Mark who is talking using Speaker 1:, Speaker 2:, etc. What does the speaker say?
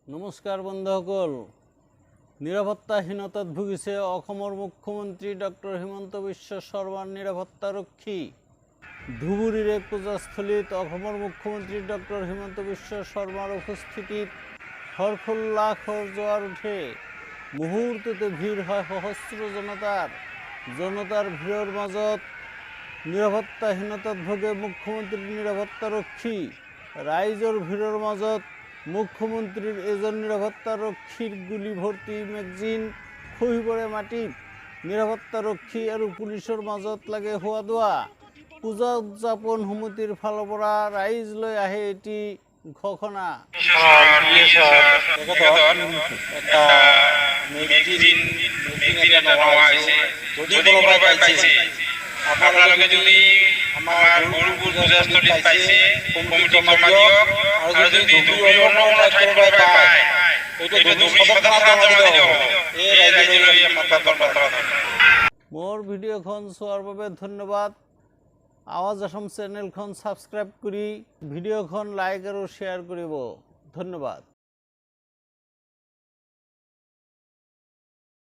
Speaker 1: নমস্কাৰ বন্ধুসকল। নিৰাপত্তাহীনতাত ভুগিছে অসমৰ মুখ্যমন্ত্ৰী ডক্টৰ হিমন্ত বিশ্ব শৰ্মাৰ নিৰাপত্তাৰক্ষী। ধুবুৰীৰ এক পূজাস্থলীত অসমৰ মুখ্যমন্ত্ৰী ডক্টৰ হিমন্ত বিশ্ব শৰ্মাৰ উপস্থিতিত হৰ্ষোল্লাসৰ জোৱাৰ উঠে। মুহূৰ্ততে ভিৰ হয় সহস্ৰ জনতাৰ। জনতাৰ ভিৰৰ মাজত নিৰাপত্তাহীনতাত ভোগে মুখ্যমন্ত্ৰীৰ নিৰাপত্তাৰক্ষী। ৰাইজৰ ভিৰৰ মাজত মুখ্যমন্ত্ৰীৰ এজন নিৰাপত্তাৰক্ষীৰ গুলি ভৰ্তি মেগজিন খহি পৰে মাটিত। নিৰাপত্তাৰক্ষী আৰু পুলিচৰ মাজত লাগে হুৱা দুৱা। পূজা উদযাপন সমিতিৰ ফালৰ পৰা ৰাইজলৈ আহে এটি ঘোষণা।
Speaker 2: এটা মেগজিন এটা নেওয়া হৈছে। যদি কোনোবাই পাইছে, আপোনালোকে যদি আমাৰ গৰুপুৰ পূজাস্থলীত পাইছে, কমিটিক জমা দিয়ক। আৰু যদি ধুবুৰী অন্য কোনো ঠাইত কোনোবাই পায়, এইটো ধুবুৰী সদৰ থানাত জমা দিলে হ'ব। এই ৰাইজলৈ আমাৰ বাৰ্তা।
Speaker 1: মোৰ ভিডিঅ'খন চোৱাৰ বাবে ধন্যবাদ। আৱাজ অসম চেনেলখন ছাবস্ক্ৰাইব কৰি ভিডিঅ'খন লাইক আৰু শ্বেয়াৰ কৰিব। ধন্যবাদ।